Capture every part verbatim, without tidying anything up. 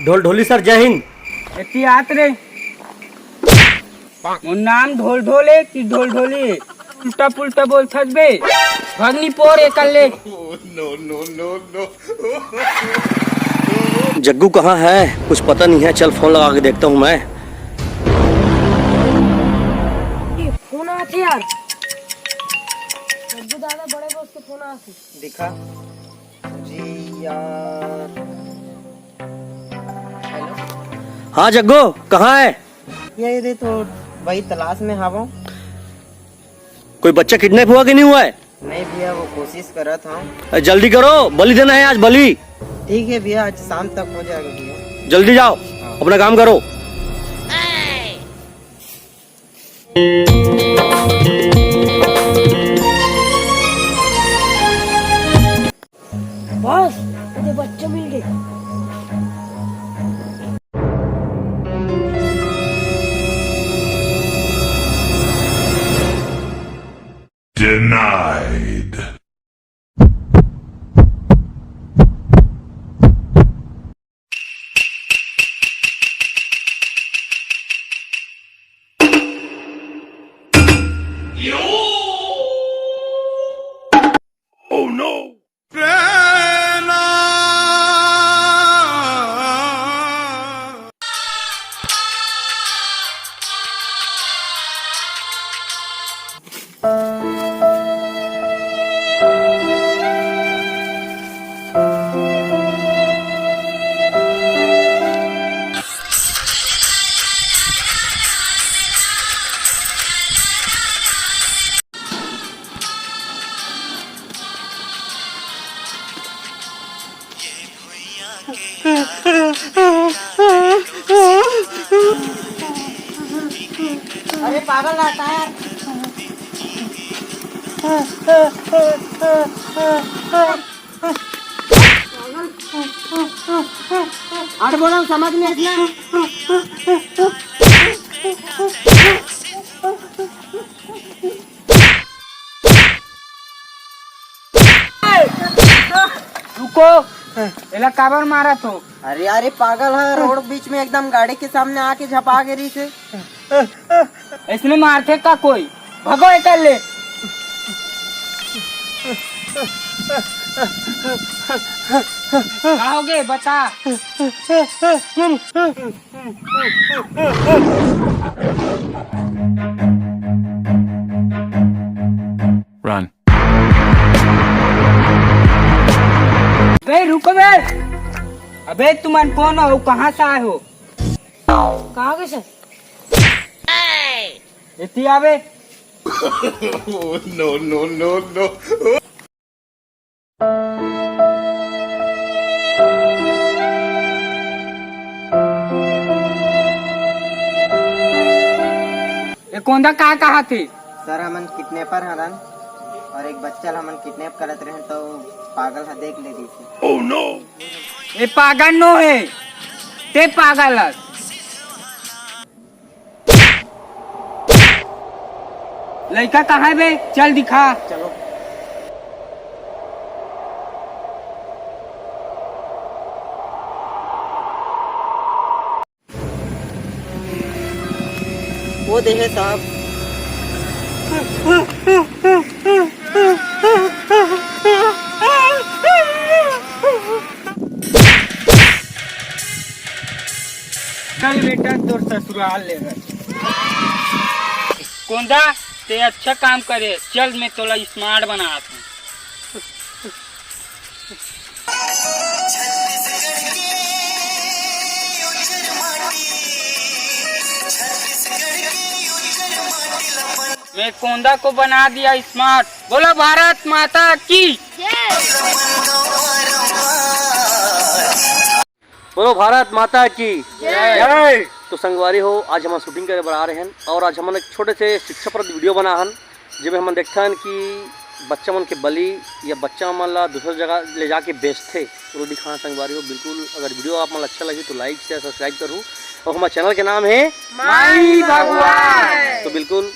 ढोल ढोली सर, जय हिंद। एती आत रे। मोर नाम ढोल ढोल ए कि ढोल ढोली ए? उल्टा पुल्टा बोलथस बे। भगनी पोर एकल ले। जग्गू कहाँ है, कुछ पता नहीं है। चल, फोन लगा के देखता हूँ मैं। ये फोन आथे यार। जग्गू दादा बड़े बॉस के फोन आथे। दिखा जी यार। हेलो। हाँ जग्गो, कहाँ है? ये रे, तो वही तलाश में हावो। कोई बच्चा किडनैप हुआ कि नहीं हुआ है? नहीं भैया, वो कोशिश करत हूँ। अरे जल्दी करो, बलि देना है आज, बलि। ठीक है भैया, आज शाम तक हो जाएगा भैया। जल्दी जाओ, हाँ। अपना काम करो। बॉस, मुझे बच्चे मिल गए। Denied. Oh no! अरे पागल रहता है यार। आठ बोला समझ में इतना। रुको, एला काबर मारत हो? अरे यार, ये पागल है, रोड बीच में एकदम गाड़ी के सामने आके झपा के रही से। इसने मारथे का कोई? भगो एकर ले। का होगे, बता। Run. बे रुको बे। अबे तुमन कौन हो, कहाँ से आए हो? कहाँ के सर? एती आबे। No, no, no, no. ए कोंदा का कहा थे? सर, हमन किडनैपर हरन और एक बच्चा ल हमन किडनैप करत रहन, तो पागल ह देख ले रहिस। Oh no! ए पागल नो हे, ते पागल हस। लइका कहाँ हे बे? चल दिखा। चलो। वो देहे साहब। चल बेटा, तोर ससुराल ले गए। कोंदा, ते अच्छा काम करे। चल, मैं तोला स्मार्ट बनात हूँ। मैं कोंदा को बना दिया स्मार्ट। बोलो भारत माता की। बोलो भारत माता की जय। जय। तो संगवारी हो, आज हमन शूटिंग करे बर आ रहे हैं और आज हमन एक छोटे से शिक्षाप्रद वीडियो बना हन, जेमे हमन देखथन कि बच्चा मन के बलि या बच्चा मन ला दूसरा जगह ले जाके बेचथे। तो वो दिखाना संगवारी हो, बिल्कुल अगर वीडियो आप मन ला अच्छा लगी तो लाइक, शेयर, सब्सक्राइब करू। और हमारे चैनल के नाम है माई भगवान। तो बिल्कुल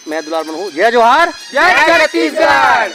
मैं दुलार मन हूँ। जय जोहार, जय छत्तीसगढ़।